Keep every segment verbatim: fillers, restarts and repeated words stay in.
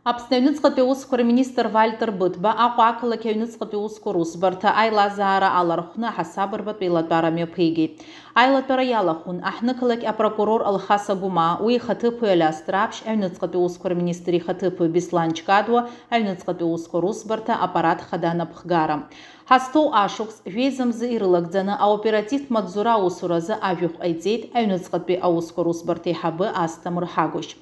Аԥсны аҩныҵҟатәи аусқәа рминистр Вальтер Быҭәба Аҟәа ақалақь аҩныҵҟатәи аусқәа русбарҭа аилазаара алархәны аҳасабырбатә еилатәара мҩаԥигеит. Аилатәара иалахәын аҳҭнықалақь апрокурор Алхас Агәымаа, уи ихаҭыԥуаҩ Алиас Ҭраԥшь, аҩныҵҟатәи аусқәа рминистр ихаҭыԥуаҩ Беслан Ҷкадуа, аҩныҵҟатәи аусқәа русбарҭа аппарат хада анапхгара. Ҳазҭоу ашықәс жәеиза мзы ирылагӡаны аоперативтә маҵзура аусуразы ажәахә ҟаиҵеит аҩныҵҟатәи аусқәа русбарҭа аиҳабы Асҭамыр Ҳагәышь.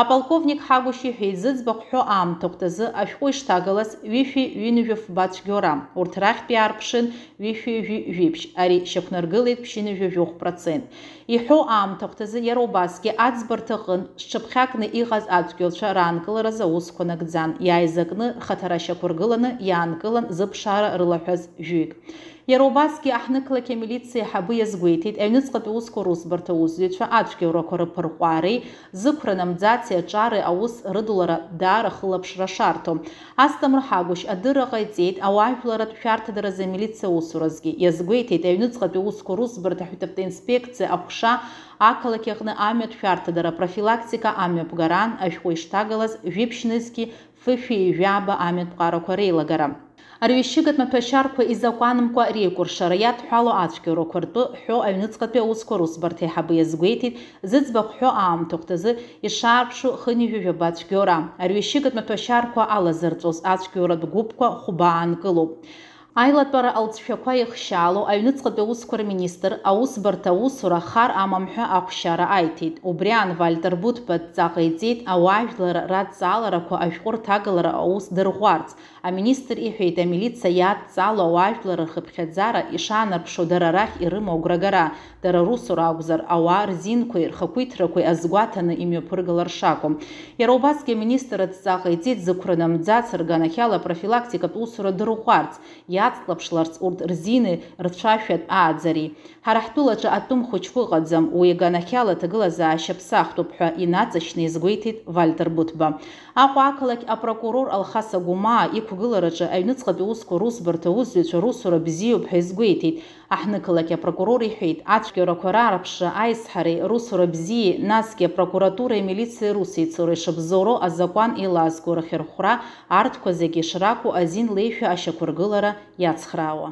Аполковник Ҳагәышь иҳәеит, зыӡбахә ҳәо аамҭахәҭазы ашәҟәы ишҭагалаз ҩышәи ҩынҩажәи фба цәгьоура, урҭ рахьтә иаарԥшын ҩышәи ҩажәи жәиԥшь, ари шьақәнаргылеит ԥшьынҩажәи жәохә процент. Иҳәоу аамҭахәҭазы иара убасгьы аӡбарҭа аҟынтә зҽыԥхьакны иҟаз ацәгьоуцәа раанкыларазы аусқәа нагӡан, иааизакны рхаҭара шьақәыргыланы иаанкылан зыԥшаара рылаҳәаз жәаҩык. Иара убасгьы аҳҭнықалақь амилициа аиҳабы иазгәеиҭеит, аҩныҵҟатәи аусқәа русбарҭа аусзуҩцәа ацәгьоурақәа рыԥырҟәаареи зықәра намӡаци аҿари аус рыдулара даара хылаԥшра шарҭо. Асҭамыр Ҳагәышь адырра ҟаиҵеит ауаажәларратә шәарҭадаразы амилициа усуразгьы. Иазгәеиҭеит, аҩныҵҟатәи аусқәа русбарҭа аҳәынҭавтоинспекциа аҟәша ақалақь аҟны амҩатә шәарҭадара профилактика амҩаԥгараан ашәҟәы ишҭагалаз жәиԥшь нызқьи фышәи жәаба амҩатә ԥҟарақәа реилагара. Арҩашьыгатә маҭәашьарқәа изакәанымкәа реикәыршара иадҳәало ацәгьоурақәа ртәы ҳәо аҩныҵҟатәи аусқәа русбарҭа аиҳабы иазгәеиҭеит, зыӡбахә ҳәо аамҭахәҭазы ишаарԥшу хынҩажәи жәаба цәгьоура. Арҩашьыгатә маҭәашьарқәа алазырҵәоз ацәгьоуратә гәыԥқәа хәба аанкылоуп. Аилатәара алҵшәақәа ихшьаало аҩныҵҟатәи аусқәа рминистр аусбарҭа аусура хар амам ҳәа ахәшьара аиҭеит. Убри аан Вальтер Быҭәба адҵа ҟаиҵеит ауаажәлар радҵааларақәа ашәҟәы рҭагалара аус дырӷәӷәарц. Аминистр иҳәеит, амилициа иадҵаало ауаажәлар рхыԥхьаӡара ишаанарԥшуа дара рахь ирымоу агәрагара, дара русура акәзар, ауаа рзинқәеи рхақәиҭрақәеи азгәаҭаны имҩаԥыргалар шакәу. Иара убасгьы аминистр адҵа ҟаиҵеит зықәра намӡац рганахьала профилактикатә усура дырӷәӷәарц, иацклаԥшларц урҭ рзини рцәашәатә ааӡареи. Ҳара ҳтәылаҿы атәым хәыҷқәа ыҟаӡам, уи аганахьала аҭагылазаашьа ԥсахтәуп ҳәа инаҵшьны иазгәеиҭеит Вальтер Быҭәба. Аҟәа ақалақь апрокурор Алхас Агәымаа иқәгылараҿы аҩныҵҟатәи аусқәа русбарҭа аусзуҩцәа русура бзиоуп ҳәа иазгәеиҭеит. Аҳҭнықалақь апрокурор иҳәеит, ацәгьоурақәа раарԥшра, аизҳареи русура бзиеи, насгьы апрокуратуреи амилициеи русеицуреи шыбзоуроу азакәан еилазго рахьырхәра, арҭқәа зегьы ишракәу азин леишәа ашьақәыргылара иацхраауа.